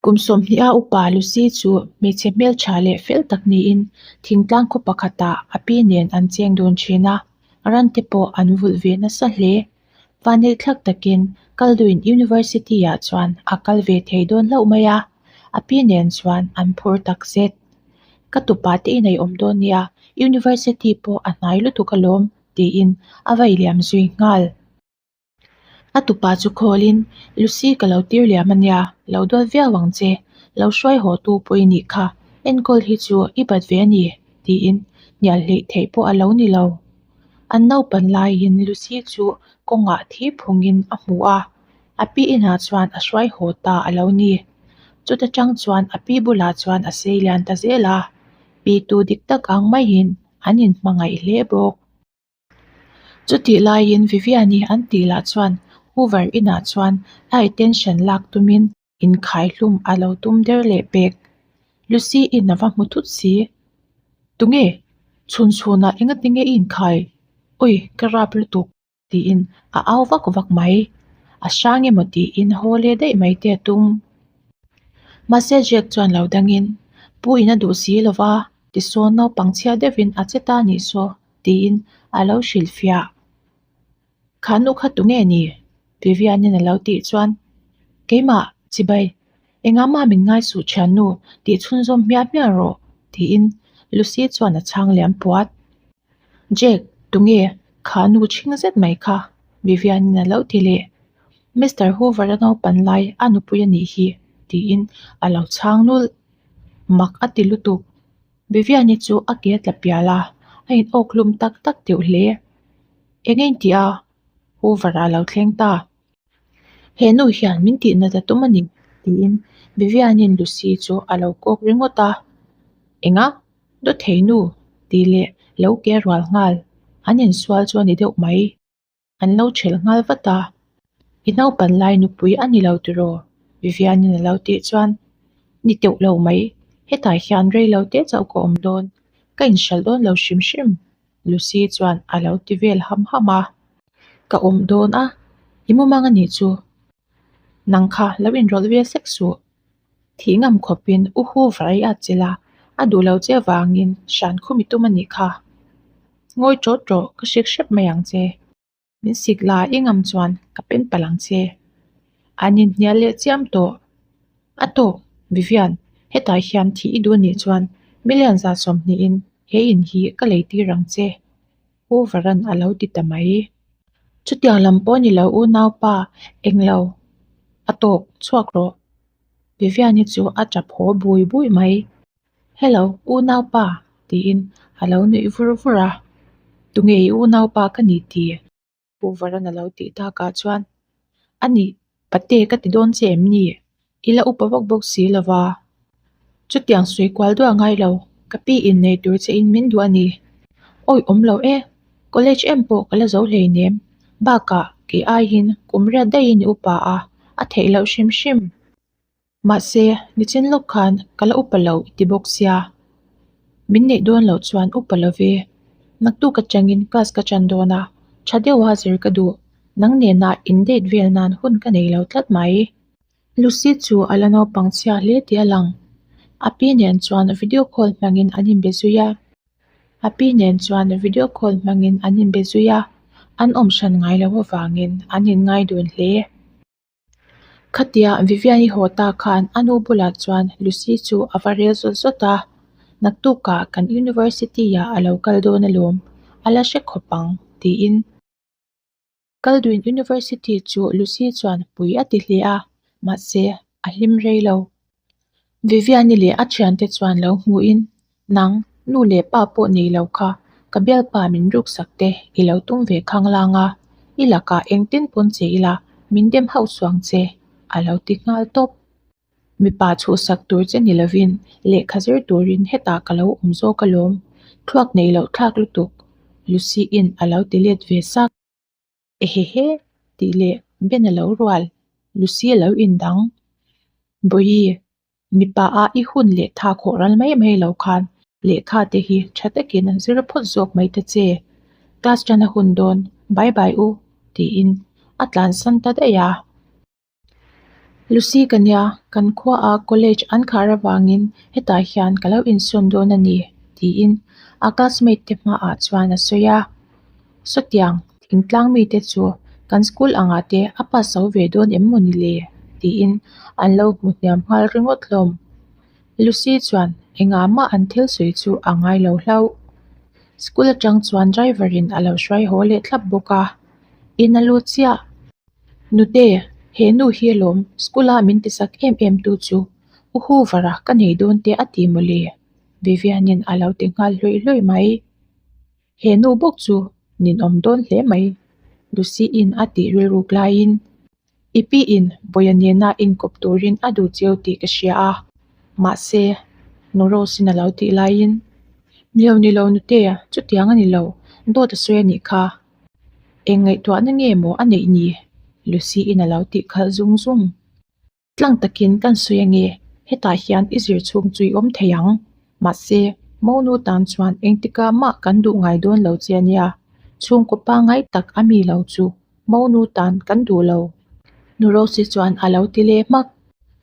Kum sawmhniha upa Lucy chu hmeichhe hmeltha leh fel tak niin thingtlang khaw pakhatah a pi nen an cheng dun thin a, ran te pawh an vulh ve nasa hle. Vanneih thlak takin Kalduin University ah chuan a kal ve thei dawn hlauh mai a, a pi nen chuan an phur tak zet. Ka tupa te in a awm dawn nia, University pawh a hnai lutuk alawm tiin a vai liam zui nghal. A tupa chu khawlin, Lucy ka lo tir liam a nia, lo duat viau ang che, lo hruai haw tu pawh i nih kha, enkawl hi chu i bat ve a ni, tiin hnial hleih theih pawh a lo ni lo. An naupan laiin Lucy chu kawngah thi phungin a hmu a, a pi inah chuan a hruai haw ta a lo ni. Chuta tang chuan a pi bulah chuan a sei lian ta zel a, pi tu dik tak ang maiin an inhmangaih hle bawk. Chutih laiin Viviani an tih lah chuan Hoover inah chuan a attention lak tumin inkhaihlum a lo tum der leh pek. Lucy in a va hmu thut si. Tunge? Chhun chhunah engatinge i inkhai? Awi, ka rap lutuk! tiin a au vak vak mai. A hrang emaw tiin haw leh daih mai te a tum. Mahse Jack chuan lo dangin, Pu in a duh si lova, tisawn naupang chhia deuhin a che ta nih saw. Tiin a lo hrilhfiah. Kha nu kha tunge ni? Vivian-in a lo tih chuan, Keimah, chibai, engah mah min ngai suh thiannu, tih chhunzawm hmiah hmiah rawh, tiin Lucy chuan a chhang liam puat. Jack, tunge kha nu chhing zet mai kha? Vivian-in a lo ti leh. Mister Hoover-a naupan lai a nupui a nih hi, tiin a lo chhang nulh. Mak a ti lutuk. Viviani chu a ke a tla pial a, a in awk hlum tak tak deuh hle. Eng a intih a? Hoover a lo thleng ta. He nu hian min tih nat a tum a ni, tiin Viviani'n Lucy chu a lo kawk ringawt a. Enga? Dawthei nu? tih leh lo ke rual nghal. An insual chu a ni deuh mai. An lo ṭhelh nghal vat a, I naupan lai nupui a ni lo tiraw? Vivian-in a lo tih chuan, Ni teuh lo mai, hetah hian rei lo te chauh ka awm dawn, ka inhralh dawn lo hrim hrim, Lucy chuan a lo ti vel ham ham a. Ka awm dawn a, i mumang a nih chu. Nang kha lo inrawlh ve sek suh. Thih ngam khawpin u Hoover i at chilh a, a duh lo che avangin hran khum i tum a nih kha. Ngawi ṭawt rawh, ka hrik hrep mai ang che. Min sik la i ngam chuan ka pen palh ang che. An inhnial leh chiam tawh. A tawk, Vivian, hetah hian thih i duh nih chuan million za sawmhnihin he in hi ka lei tir ang che. Hoover-a'n a lo ti ta mai. Chutiang lam pawh ni lo unaupa englo a tawk chhuak rawh. Viviani chu a tap haw bui bui mai. Hello unaupa tiin a lo nuih vur vur a. Tunge i unaupa ka ni ti? Hoover-a'n a lo tih takah chuan a nih pate ka ti dawn che em ni? I la upa vak bawk si lo va. Chutiang sawi kual duah ngai lo, ka pi in nei tur che in min duh a ni. Awi awm lo e, college em pawh ka la zo hleinem. Bakah kei aiin kum riat daihin i upa a, a theih loh hrim hrim. Mahse, nichin lawk khan ka la upa lo i ti bawk sia. Min neih dawn loh chuan upa lo ve. Naktuk atangin class ka tan dawn a, tha deuha zir ka duh. Nang nena in date vel nan hun ka nei lo tlat mai. Lucy chu a la naupang chhia hle tih a lang. A pi nen chuan video call hmangin an inbe zui a. A pi nen chuan video call hmangin an inbe zui a, an awm hran ngai loh avangin an inngai dun hle. Khatia Vivian-i haw ta khan a nu bulah chuan Lucy chu a va rel zawt zawt a, Naktukah kan university-ah a lo kal dawn alawm, a la hre khawp ang, tiin. Kalduin University chu Lucy chuan pui a ti hle a, mahse a hlim rei lo. Viviani leh a thiante chuan lo hmuhin, Nang, nu leh pa pawh nei lo kha, ka bialpa min ruksak te i lo tum ve khang lang a, i lakah engtin pawn che ila min dem hauh suang che, a lo ti nghal tawp. Mipa chhuhsak tur che ni lovin lehkha zir turin hetah ka lo awm zawk alawm, thluak neih loh thlak lutuk, Lucy-in a lo ti let ve sak. Ehehe tih leh Ben a lo rual, Lucy a lo indang. Bawihi, mipa a i hun leh tha khawh ral mai mai lo khan lehkha te hi tha takin zir phawt zawk mai ta che. Class tan a hun dawn, bye bye u tiin a tlansan ta daih a. Lucy ka nia, kan khuaah college an khar avangin hetah hian ka lo insawn dawn a ni, tiin a classmate te hmaah chuan a sawi a. Sawtiang, thingtlang mite chu kan school angah te a pass zo ve dawn em maw ni le? tiin an lo hmu hniam nghal ringawt hlawm. Lucy chuan engah mah an thil sawi chu a ngai lo hlauh. School atang chuan driver in a lo hruai haw leh thlap bawk a, in a lut chiah. Nute, he nu hi alawm school a min tisak em em tu chu U Hoover-a ka nei dawn te a ti mawle, Vivian in a lo ti nghal hlawih hlawih mai. He nu bawk chu ninawm dawn hle mai, Lucy in a tih rilruk laiin I pi in Bawia nena inkawp turin a duh cheu tih ka hria a, mahse, Nu Rose-in a lo tih laiin, Nilo nilo nute, chutiang a ni lo, dawt a sawi a nih kha. Eng ngaihtuahna nge maw a neih ni? Lucy-in a lo tih khalh zung zung. Tlang takin kan sawi ange, hetah hian i zir chhung chu i awm thei ang. Mahse, Monu tan chuan engtikah mah kan duh ngai dawn lo che ania, chhungkaw pangngai tak a mi lo chu Monu tan kan duh lo. Nu Rosie chuan a lo ti leh hmak.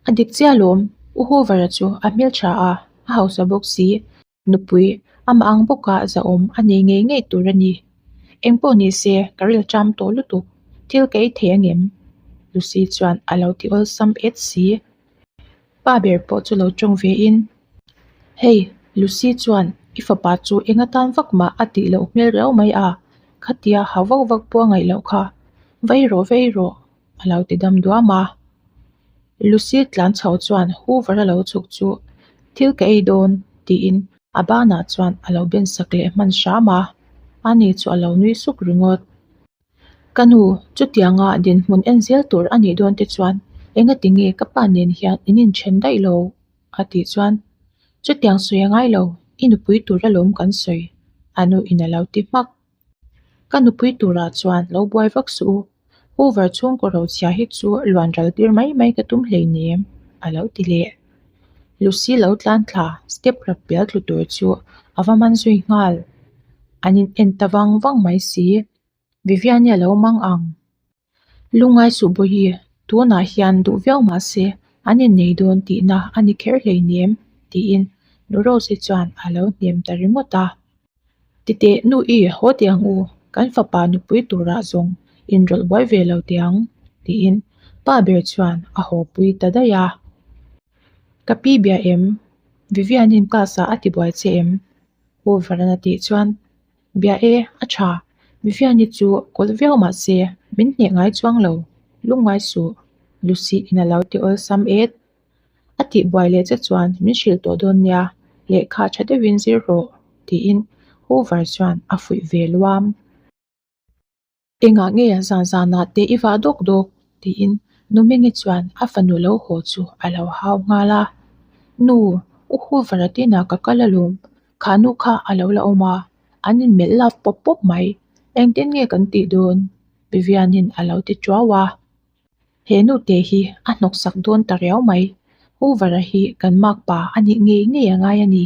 A dik chiah alawm, U Hoover-a chu a hmeltha a, a hausa bawk si. Nupui, amah ang bawka zahawm a nei ngei ngei tur a ni. Engpawh ni se, ka ril ṭam tawh lutuk, thil ka ei thei angem? Lucy chuan a lo ti awlsam et si. Pa ber pawh chu lo ṭawng ve in, Hei, Lucy chuan i fapa chu eng atan vak mah a tih loh hmel riau mai a, khatia hau vak vak pawh a ngaih loh kha. Vei rawh vei rawh, a lo ti dam duam a. Lucy tlan chho chuan Hoover a lo chhuk chu thil ka ei dawn tiin a banah chuan a lo ben sak leh hman hram a, ani chu a lo nui suk ringawt. Ka nu, chutianga dinhmun en zel tur a nih dawn te chuan engati nge ka pa nen hian in inthen daih lo? a tih chuan chutiang sawi a ngai lo, i nupui tur alawm kan sawi, a nu in a lo ti hmak. Ka nupui turah chuan lo buai vak suh u, Hoover chhungkaw rochhia hi chu luan ral tir mai mai ka tum hleinem, a lo ti leh. Lucy lo tlan thla step rap pial tlu tur chu a va man zui nghal. An in en ta vang vang mai si. Viviani a lo mang ang. Lungngai suh Bawihi, tunah hian duh viau mah se an innei dawn tihna a ni kher hleinem, tiin Nu Rose-i chuan a lo hnem ta ringawt a. Titeh nu i haw teh ang u, kan fapa nupui turah zawng inrawlh buai ve lo teh ang, tiin pa ber chuan a haw pui ta daih a. Ka pi bia em? Vivian-in class-ah a ti buai che em? Hoover-an a tih chuan Bia e, a tha. Vivian-i chu kawlh viau mah se min hneh ngai chuang lo, lungngai suh, Lucy-in a lo ti awlsam et. A tih buai leh che chuan min hrilh tawh dawn nia, lehkha tha deuhin zir rawh, tiin Hoover chuan a fuih ve luam. Engah nge zan zanah te i vah dawk dawk? tiin Numingi chuan a fanu lo haw chu a lo hau nghal a. Nu, U Hoover-a tinah ka kal alawm, kha nu kha a lo la awm a, an inmelh love pawp pawp mai, engtin nge kan tih dawn? Vivian-in a lo ti tuau a. He nute hi a hnawksak dawn ta riau mai. Hoover-a hi kan makpa a nih ngei ngei a ngai a ni.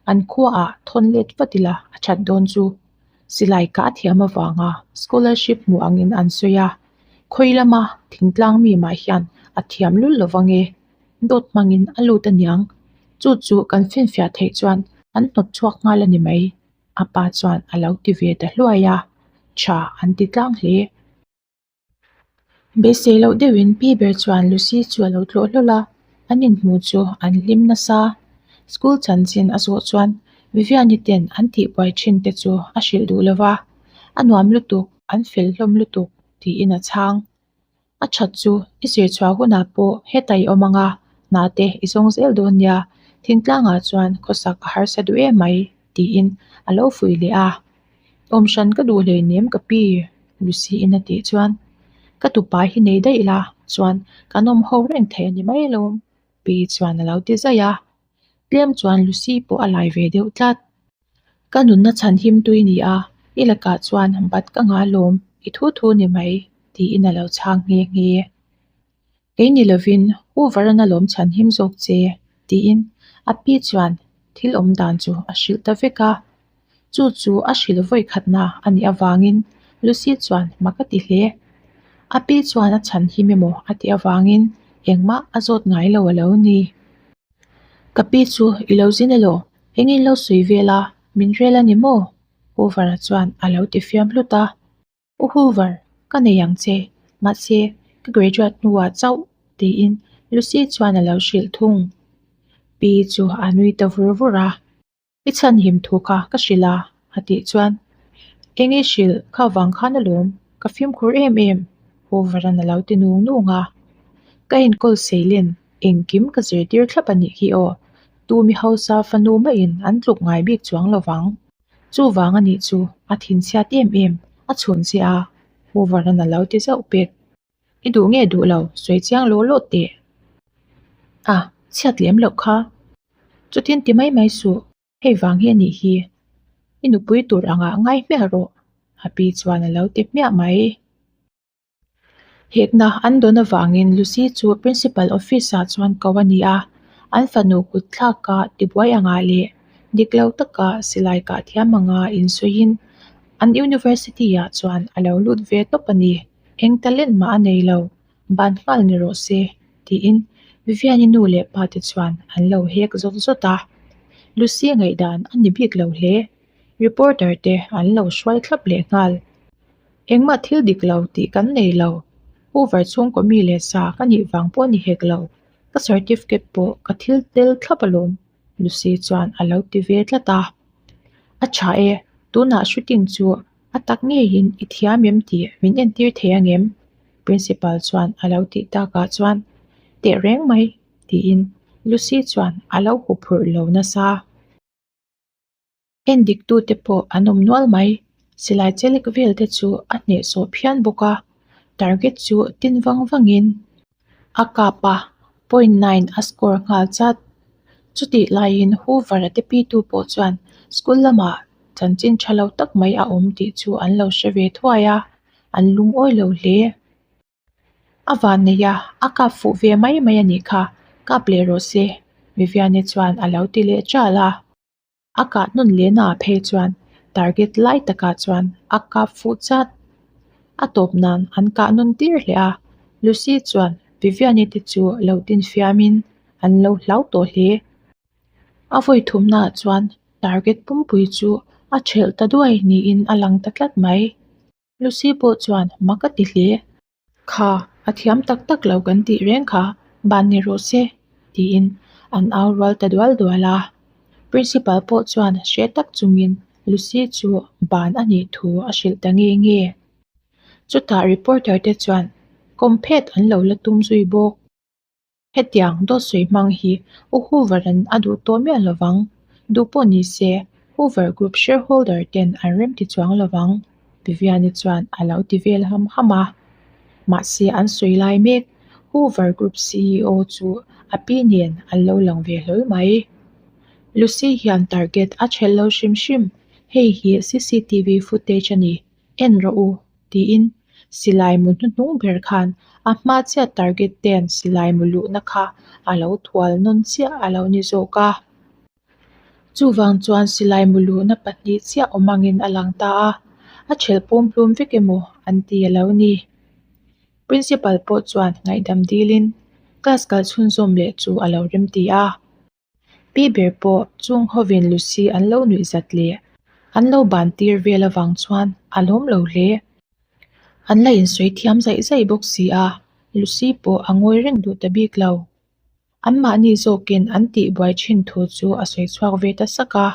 An khuaah thawn let vat ila a that dawn chu. Silai kah thiam avanga scholarship hmuh angin an sawi a. Khawi lama thingtlang mi mah hian a thiam lul lo vang e. Dawt hmangin a lut aniang. Chu chu kan finfiah theih chuan an hnawt chhuak nghal a ni mai. A pa chuan a lo ti ve ta hluai a. Tha an ti tlang hle. Beisei loh deuhin pi ber chuan Lucy chu a lo tlawh hlawl a, an inhmuh chu an hlim nasa. School chanchin a zawh chuan Viviani ten an tihbuai thin te chu a hrilh duh lo va, A nuam lutuk, an fel hlawm lutuk tiin a chhang. A that chu i zir chhuah hunah pawh heta i awm ang a, hna te i zawng zel dawn nia, thingtlangah chuan khawsak a harsa duh em mai tiin a lo fuih leh a. Awm hran ka duh hleinem ka pi, Lucy-in a tih chuan ka tupa hi nei daih la chuan kan awm ho reng thei a ni mai alawm, pi chuan a lo ti zaih a. Tlem chuan Lucy pawh a lai ve deuh tlat. Ka nunna chhan him tui ni a, i lakah chuan bat ka ngah alawm, i thu thu ni mai, tiin a lo chhang nghe nghe. Kei ni lovin Hoover-an alawm chhan him zawk che, tiin a pi chuan thil awm dan chu a hrilh ta vek a. Chu chu a hrilh vawi khatna a nih avangin Lucy chuan mak a ti hle. A pi chuan a chhan him emaw a tih avangin Engmah a zawt ngai lo a lo ni. Ka pi chu i lo zin elaw? Eng in lo sawi vel a, min rel a ni maw? Hoover-a chuan a lo ti fiam hlut a. U Hoover, ka nei ang che, mahse ka graduate hnuah chauh tiin Lucy chuan a lo hrilh thung. Pi chu a nui ta vur vur a. I chhanhim thu kha ka hrilh a, a tih chuan, Eng i hrilh kha vang khan alawm, ka fimkhur em em, Hoover-a'n a lo ti nung nung a. Ka enkawl seilen engkim ka zirtir thlap a nih hi aw, tu mi hausa fanu maiin an tluk ngai bik chuang lo vang. Chuvang a nih chu a thinchhiat em em, a chhun che a, Hoover-a'n a lo ti zauh pek. I duh nge duh lo, sawi chiang lawh lawh teh. A, chhiat lem loh kha. Chutin ti mai mai suh, hei vang hi a nih hi. I nupui tur angah ngai hmiah rawh, a pi chuan a lo ti hmiah mai. Hekna an dawn avangin Lucy chu Principal office ah chuan ko a ni a, an fanu kut thlaka tibuai angah leh dik lo taka silai kah thiam anga insawiin an university ah chuan a lo lut ve tawp a ni. Eng talent mah a nei lo, ban nghal ni rawh se, tiin Viviani nu leh pa te chuan an lo hek zawt zawt a. Lucy ngaihdan a ni bik lo hle, reporter te an lo hruai thlap leh nghal. Engmah thil dik lo tih kan nei lo, Hoover chhungkaw mi leh sa ka nih vang pawh a ni hek lo, ka certificate pawh ka thil tel thlap alawm, Lucy chuan a lo ti ve tlat a. A tha e, tunah shooting chu A tak ngeiin i thiam em tih min entir thei ang em? Principal chuan a lo tih takah chuan teh reng mai tiin Lucy chuan a lo huphurh lo nasa. En diktute pawh an awm nual mai, silai chelek vel te chu a hnehsawh phian bawk a, target chu tin vang vangin a kap a, point nine a score nghal chat. Chutih laiin Hoover-a te pitu pawh chuan school lamah chanchin tha lo tak mai a awm tih chu an lo hre ve thuai a, an lungawi lo hle. A van nei a, a kap fuh ve mai mai a nih kha, kap leh rawh se, Viviani chuan a lo ti leh ṭal a. A kah hnawn lehna ah phei chuan target lai takah chuan a kap fuh chat. A tawp nan an kah nawn tir hle a, Lucy chuan Viviani te chu lo tin fiamin an lo hlau tawh hle. A vawi thumnaah chuan target pumpui chu a thelh ta duai niin a lang ta tlat mai. Lucy pawh chuan mak a ti hle. Kha, a thiam tak tak lo kan tih reng kha, ban ni rawh se, tiin an au rual ta dual dual a. Principal pawh chuan hre tak chungin Lucy chu ban a nih thu a hrilh ta nge nge. Chutah reporter te chuan kawm phet an lo la tum zui bawk. Hetiang dawt sawi hmang hi U Hoover-a'n a duh tawh miah lo vang. Duh pawh ni se, Hoover Group shareholder ten an remti chuang lo vang, Viviani chuan a lo ti vel ham ham a. Mahse an sawi lai mek, Hoover Group CEO chu a pi nen an lo lang ve hlawl mai. Lucy hian target a ṭhelh lo hrim hrim, hei hi CCTV footage a ni, en rawh u. tiin silai mu hnuhnung ber khan a hma chiah target ten silai mu luhna kha a lo thual nawn chiah a lo ni zawk a. Chuvang chuan silai mu luhna pahnih chiah awm angin a lang ta a, a thelh pawm hlum vek emaw an ti a lo ni. Principal pawh chuan ngaihdam dilin class kal chhunzawm leh chu a lo remti a. Pi ber pawh chung hovin Lucy an lo nuih zat leh an lo ban tir vel avang chuan a lawm lo hle. An la insawi thiam zaih zaih bawk si a, Lucy pawh a ngawi reng duh ta bik lo. Anmahni zawkin an tihbuai thin thu chu a sawi chhuak ve ta sak a.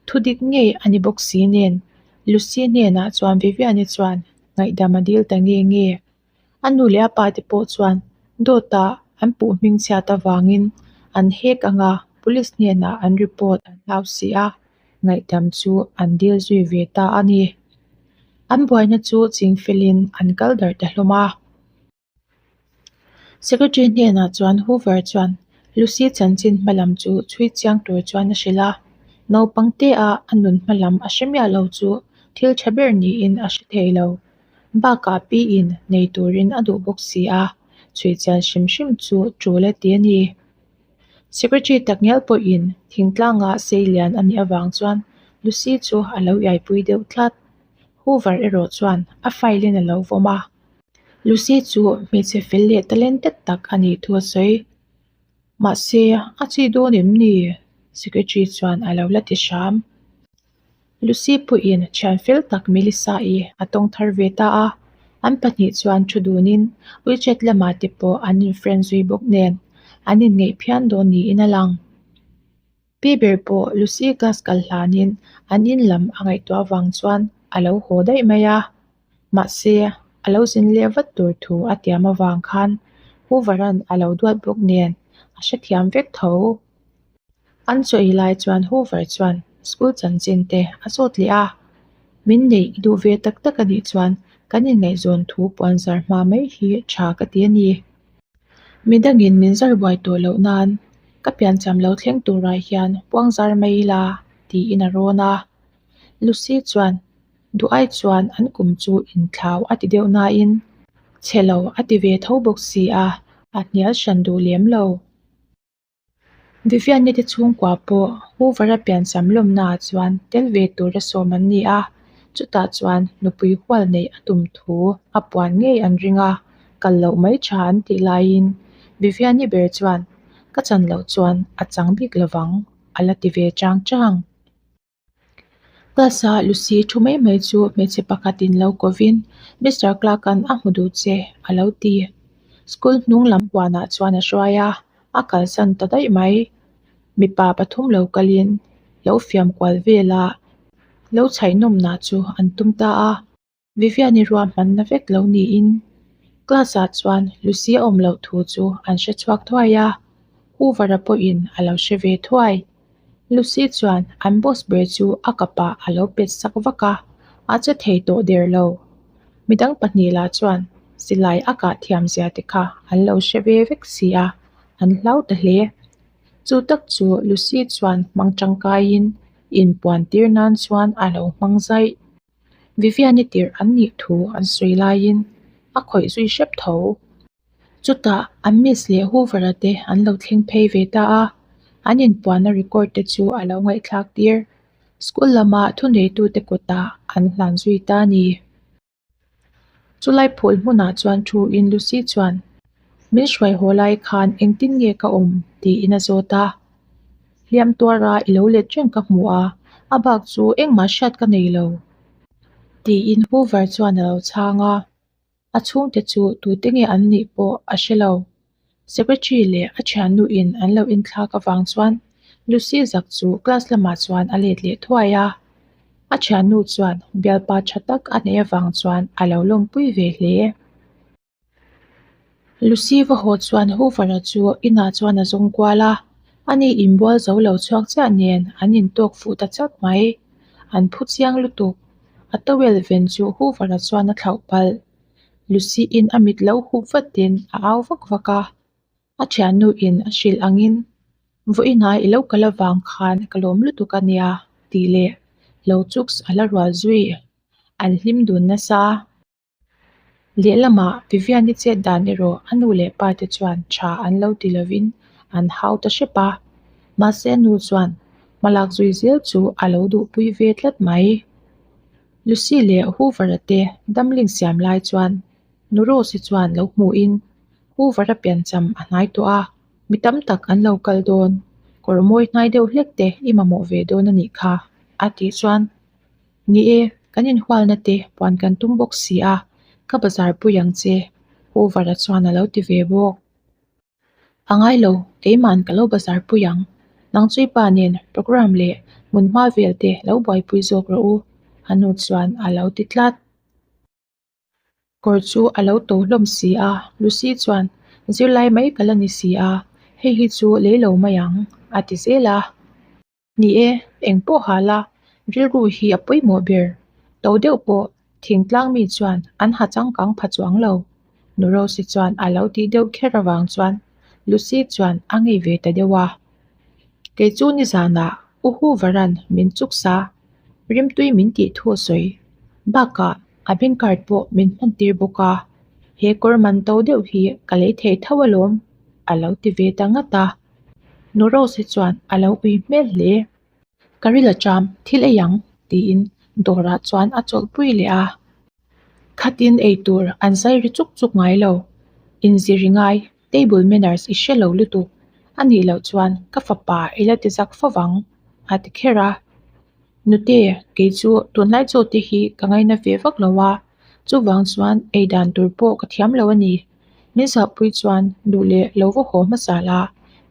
Thu dik ngei a ni bawk si nen, Lucy hnenah chuan Viviani chuan ngaihdam a dil ta nge nge. A nu leh a pa te pawh chuan dawta an puh hming chhiat avangin an hek anga police hnenah an report an hlau si a, ngaihdam chu an dil zui ve ta a ni. An buaina chu chingfelin an kal darh ta hlawm a. Secretary hnenah chuan Hoover chuan Lucy chanchin hmalam chu chhui chiang tur chuan a hrilh a, naupang te a a nun hmalam a hre miah lo chu thil tha ber niin a hre thei lo. Bakah piin nei turin a duh bawk si a, chhui chian hrim hrim chu tul a ti a ni. Secretary takngial pawhin thingtlanga sei lian a nih avang chuan Lucy chu a lo iaipui deuh tlat. Hoover erawh chuan a file in a lo vawm a. Lucy chu hmeichhe fel leh talented tak a nih thu a sawi. Mahse, a chi dawn em ni? Secretary chuan a lo la ti hram. Lucy pawhin thian fel tak Melissa-i a tawng thar ve ta a, an pahnih chuan thu dunin WeChat lamah te pawh an in-friend zui bawk nen an inngeih phian dawn niin a lang. Pi ber pawh Lucy class kal hlanin an in lam a ngaihtuah avang chuan a lo haw daih mai a, mahse a lo zin leh vat tur thu a tiam avang khan Hoover-a'n a lo duat bawk nen a hrethiam vek tho. An chaw ei lai chuan Hoover chuan school chanchin te a zawt leh a, Min neih i duh ve tak tak a nih chuan kan inngaihzawn thu puan zar hma mai hi tha ka ti a ni. Midangin min zar buai tawh loh nan ka piancham lo thleng turah hian puang zar mai ila tiin a rawn a. Lucy chuan duh ai chuan an kum chu inthlau a ti deuh nain chhe lo a ti ve tho bawk si a, a hnial hran duh lem lo. Viviani te chhungkua pawh Hoover-a piancham lawmnaah chuan tel ve tura sawm an ni a, chutah chuan nupui hual neih a tum thu a puan ngei an ring a, kal loh mai tha an tih laiin Viviani ber chuan ka chan loh chuan a chang bik lovang a la ti ve chang chang. Class-a Lucy thu mai mai chu hmeichhe pakhatin lo kovin Mister Clark-a'n a hmu duh che a lo ti. School hnung lam huanah chuan a hruai a, a kalsan ta daih mai. Mipa pathum lo kalin lo fiam kual vela lo chhaihnawmnah chu an tum ta a. Viviani ruahmanna vek lo niin class-ah chuan Lucy a awm loh thu chu an hre chhuak thuai a, Hoover-a pawhin a lo hre ve thuai. Lucy chuan an boss ber chu a kapah a lo pet sak vak a, a che thei tawh der lo. Midang pahnih lah chuan silai a kah thiam zia te kha an lo hre ve vek si a, an hlau ta hle. Chu tak chu Lucy chuan hmang tangkaiin inpuan tir nan chuan a lo hmang zaih. Viviani tirh an nih thu an sawi laiin a khawih zui hrep tho. Chutah an Miss leh Hoover-a te an lo thleng phei ve ta a, an inpuanna record te chu a lo ngaihthlak tir. School lama thuneitute kutah an hlan zui ta a ni. Chulai phul hmunah chuan thu in Lucy chuan, Min hruai haw lai khan engtin nge ka awm? tiin a zawt a. Hliam tuara i lo let reng ka hmu a, a bak chu engmah hriat ka nei lo. Tiin Hoover chuan a lo chhang a, a chhungte chu tute nge an nih pawh a hre lo. Secretary leh a thiannu in an lo inthlak avang chuan Lucy zak chu class lamah chuan a let leh thuai a. A thiannu chuan bialpa tha tak a neih avang chuan a lo lawmpui ve hle. Lucy va haw chuan Hoover-a chu inah chuan a zawng kual a, ani inbual zo lo chhuak chiah nen an intawk fuh ta chat mai. An phu chiang lutuk. A towel ven chu Hoover-a chuan a thlauh palh. Lucy-in a mit lo hup vatin a au vak vak a. A thiannu-in a hrilh angin, Vawiinah i lo kal avang khan ka lawm lutuk a nia tih leh lo chuks a la rual zui. An hlim dun nasa. Lehlamah Viviani chet dan erawh a nu leh pa te chuan tha an lo ti lovin an hau ta hrep a, mahse a nu chuan hmalak zui zel chu a lo duhpui ve tlat mai. Lucy leh Hoover-a te damling siam lai chuan nu Rose-i chuan lo hmuhin Hoover-a piancham a hnai tawh a, mi tam tak an lo kal dawn, kawr mawi hnai deuh hlek te i mamawh ve dawn a nih kha a tih chuan Ni e, kan inhualna te puan kan tum bawk si a, ka bazar pui ang che, Hoover-a chuan a lo ti ve bawk. A ngai lo, keima'n ka lo bazar pui ang. Nang chui pa nen programme leh hmun hma vel te lo buaipui zawk rawh u, a nu chuan a lo ti tlat. Kawr chu a lo to hlawm si a, Lucy chuan, Zirlai mai ka la ni si a, hei hi chu lei lo mai ang, a ti zel a. Ni e, eng pawh ha la, rilru hi a pawimawh ber. To deuh pawh thingtlang mi chuan an ha changkang pha chuang lo. Nu Rose chuan a lo tih deuh kher avang chuan Lucy chuan a ngei ve ta deuh a. Kei chu nizanah U Hoover-a'n min chuk sa, rimtui min tih thu a sawi. Bakah a bank card pawh min hman tir bawk a, he kawr man to deuh hi ka lei thei tho alawm, a lo ti ve ta ngat a. Nu Rose chuan a lo ui hmel hle. Ka ril a cham, thil ei ang, tiin dawrah chuan a chawlhpui leh a. Khatin eitur an zai ri chuk chuk ngai lo. Inzir i ngai, table manners i hre lo lutuk. A nih loh chuan ka fapa i la ti zak fo vang, a ti kher a. Nute, kei chu tunlai chaw te hi ka ngaina ve vak lo a, chuvang chuan ei dan tur pawh ka thiam lo a ni. Min zahpui chuan duh leh lo va haw hmasa la,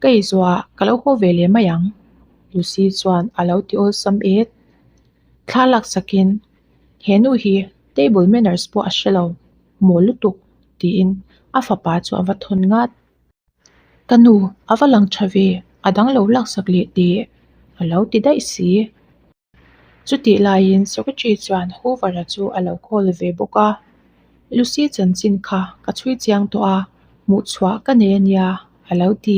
ka ei zawhah ka lo haw ve leh mai ang, Lucy chuan a lo ti awlsam et. Thla laksakin, He nu hi table manners pawh a hre lo, mawl lutuk, tiin a fapa chu a va thawn ngat. Ka nu, a va lang tha ve, a dang lo laksak leh teh, a lo ti daih si. Chutih laiin Secretary chuan Hoover-a chu a lo call ve bawk a, Lucy chanchin kha ka chhui chiang tawh a, hmuh chhuah ka nei a nia, a lo ti.